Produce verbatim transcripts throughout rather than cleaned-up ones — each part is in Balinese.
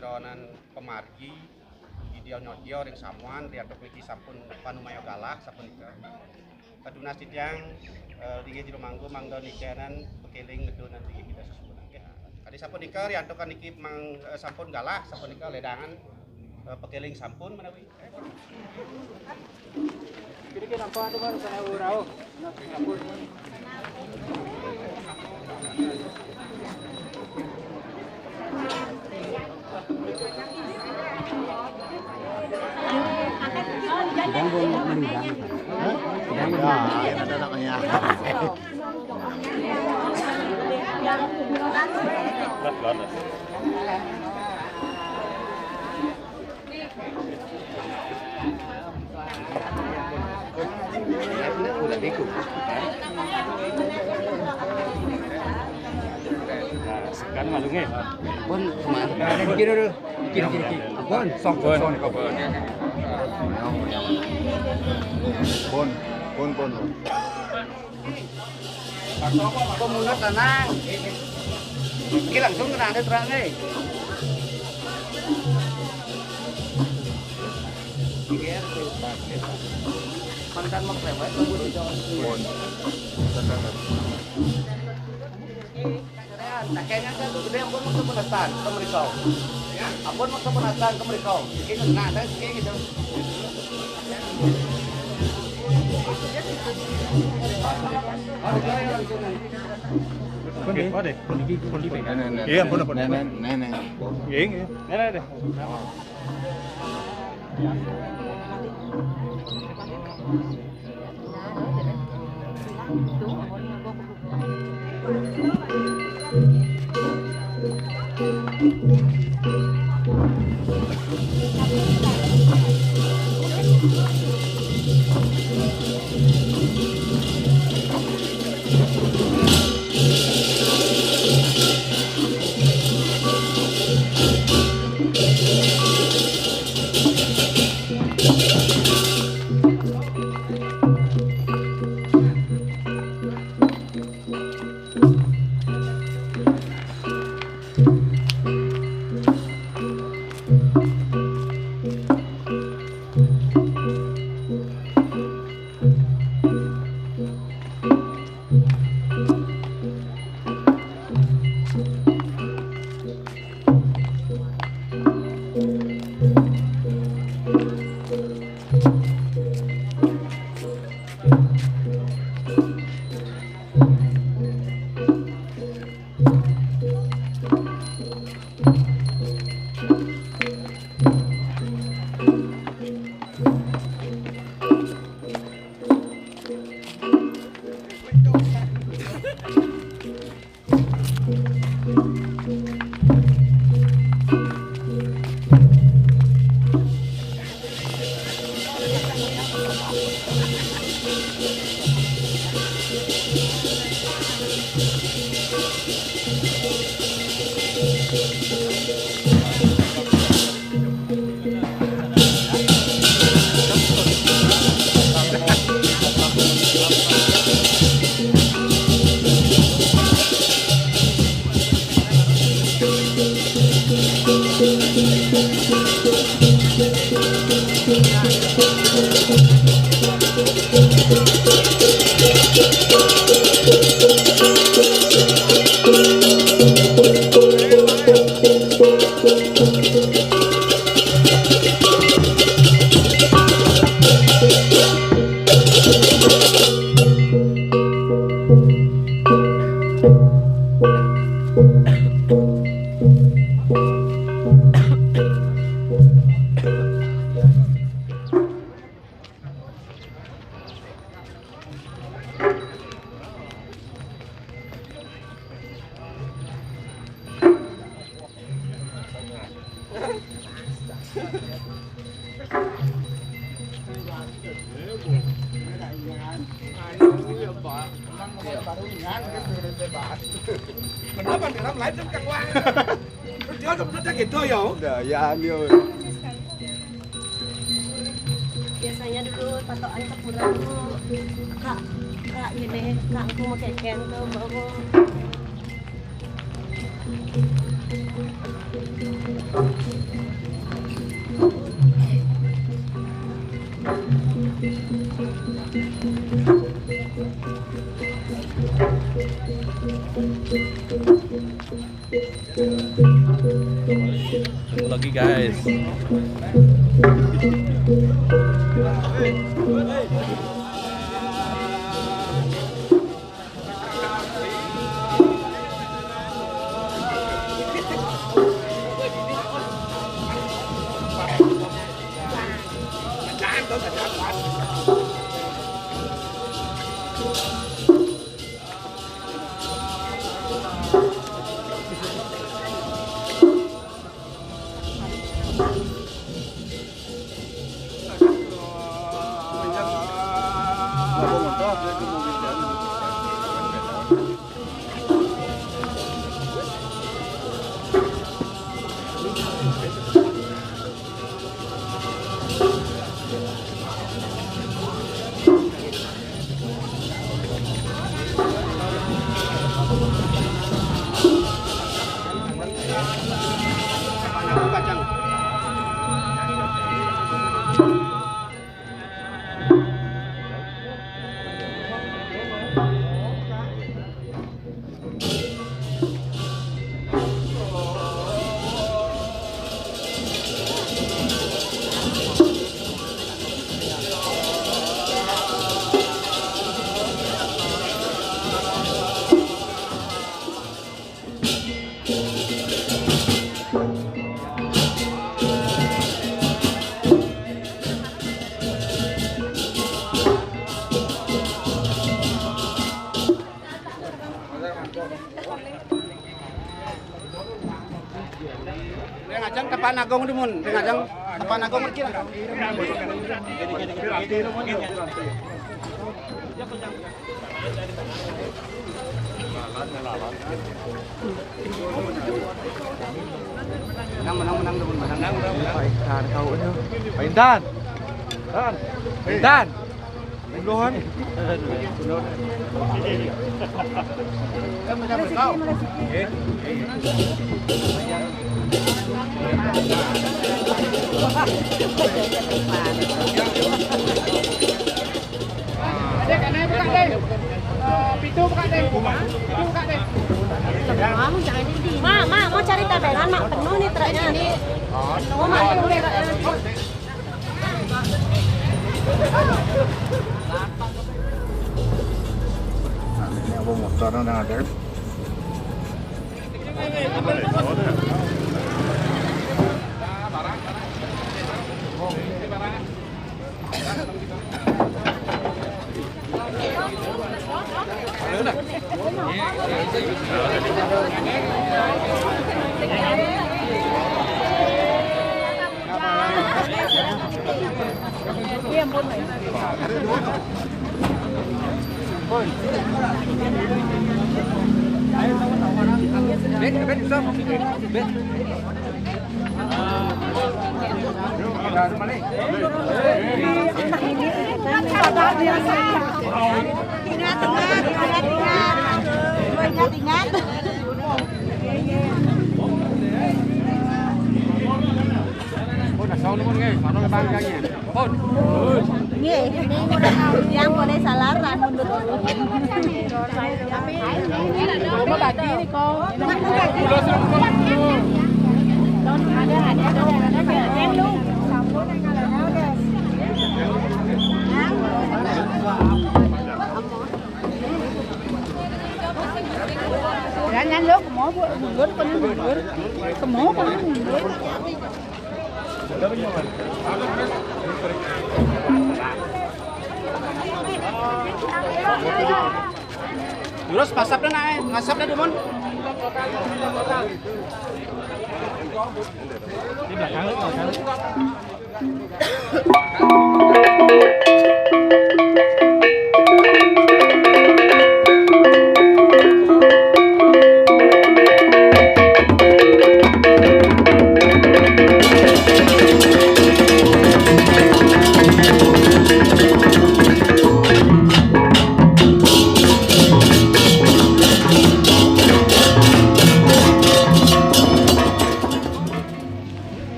Ronan pemargi, Ida nyodya ring samuan, riantuk niki sampun panumaya galah sapunika. Katunas titiang, eh, linggih jero mangga, mangda nikanan pekeling ngedunan linggih Ida sesuunan. Nggih. Kadi sapunika, riantukan niki mang-, eh, sampun galah, sapunika ledangan, eh, pekeling sampun menawi. Kira-kira apa tuh, Bang? Saya urau. Sedang belum meninggal. Sedang belum meninggal. Sekarang malu nggih. Pun kemana? Kira dulu. Kira kira kira. Pun, sok sok. Pun, pun, pun. Pemunut tenang. Iki langsung kena ada terang nih. Mantan mau lewat. Nah, kayaknya saya tuh gede ampun maksa penastan ke mereka. Ampun maksa penastan ke mereka. Gitu, nah, saya kayak gitu. Oke, Pak deh. Iya, ampun, ampun. Nenek, nenek. Iya, iya. Nenek deh. Kenapa dalam live kan kakuan? Terus dia udah bener gitu ya. Udah ya, Amil. Biasanya dulu tatoan ke pura dulu. Kak, kak gini, kak aku mau keken tuh baru. Satu lagi, guys. Ring ajeng Tepak Agung dumun, ring ajeng Tepak Agung mriki. Menang, menang, menang, dumun, menang. Pak Intan, kau ini. Pak Intan. Tan. Intan. Bunuhan. Adek, adek, buka, Dek. Eh, pintu buka, Dek. Pintu buka, Dek. Ma, ma, mau cari tebenan, Mak. Penuh nih truknya. Ini. Oh, Mak, penuh nih truknya. Nah, ini apa motor udah ada? Ingat, ingat, ingat, ingat. Ingat, ingat. Pun, asal nuwun nggih, mano kembang kangge. Pun. Nggih, ning ora tau yang boleh salah ra mundur. Mau bagi nih, kok. Ada, ada, ada, ada, ada, ada, lu. Sampun, kalau ada, udah. Jangan, lu, mau bu-, mundur, pun mundur. Semua pun mundur. Terus pasap dah, nak, eh. Ngasap dah, dumun. Di belakang, di belakang.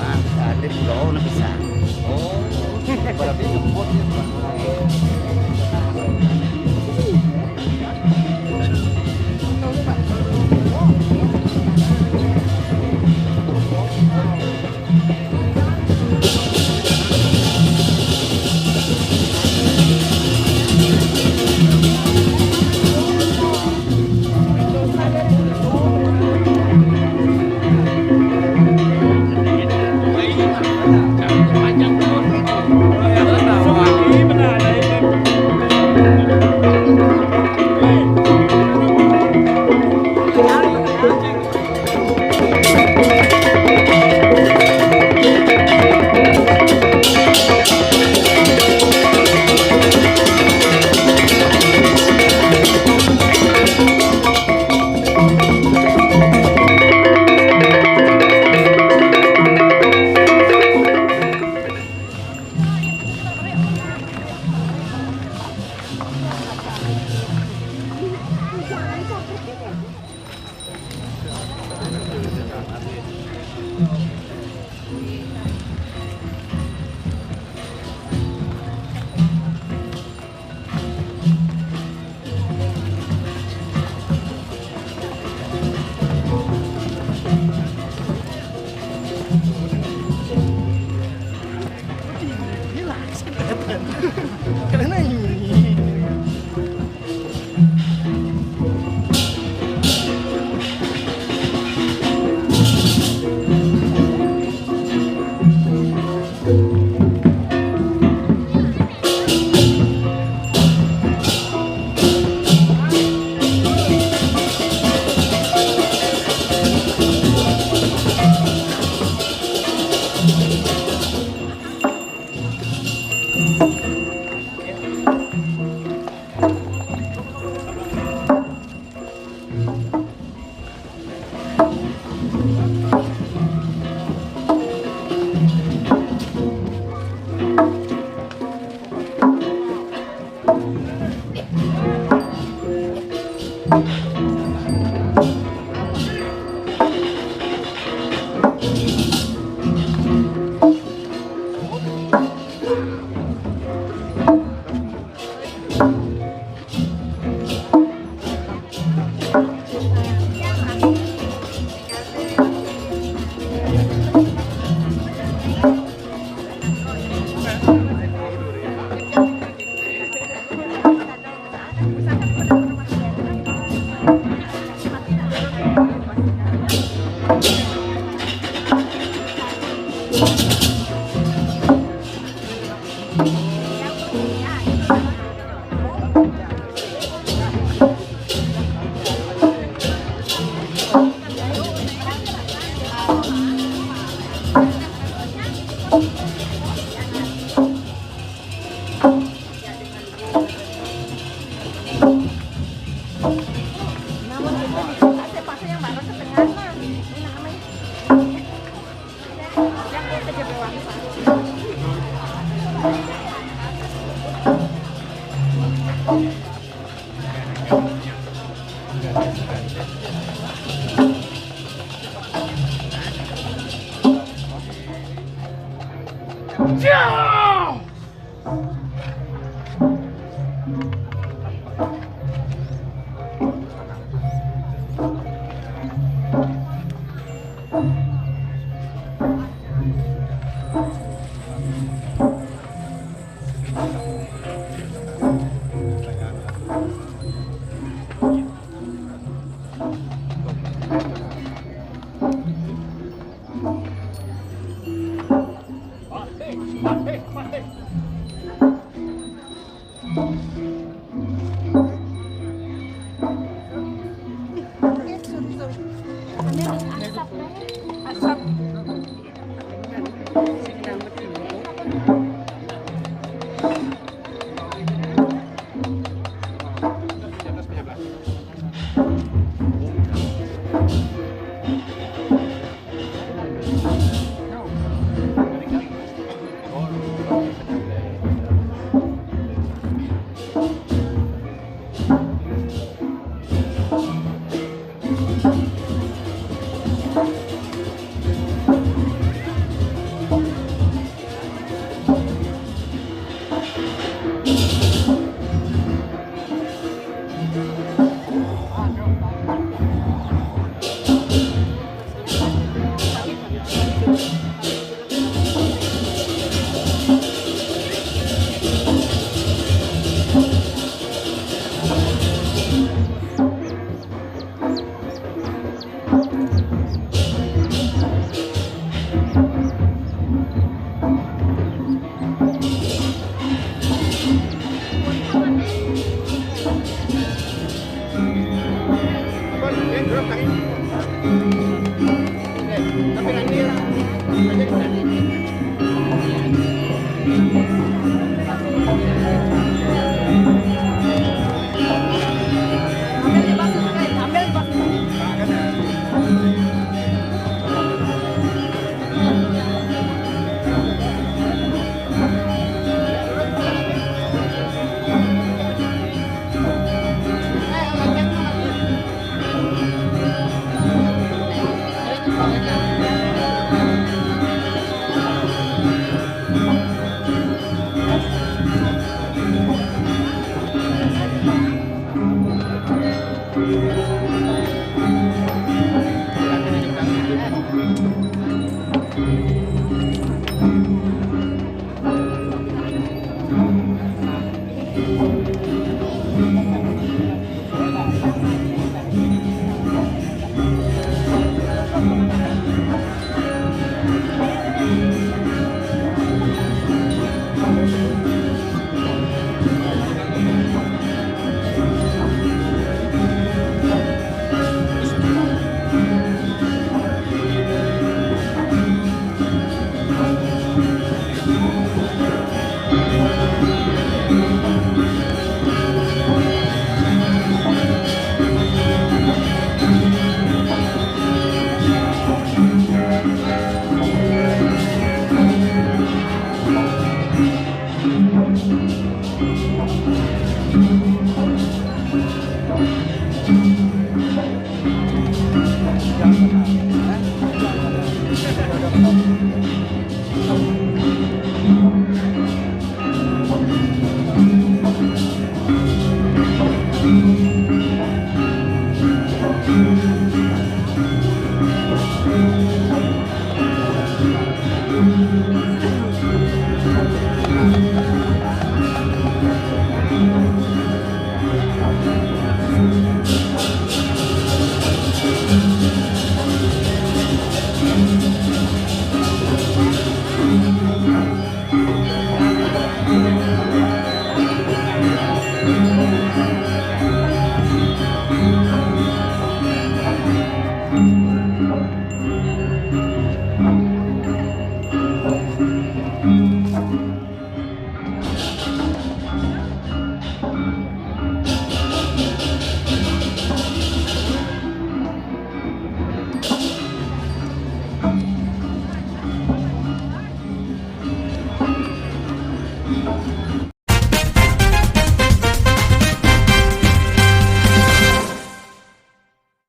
Mas, ada pulau na bisa. Oh, berarti ngebut ya, Pak. Karena ini.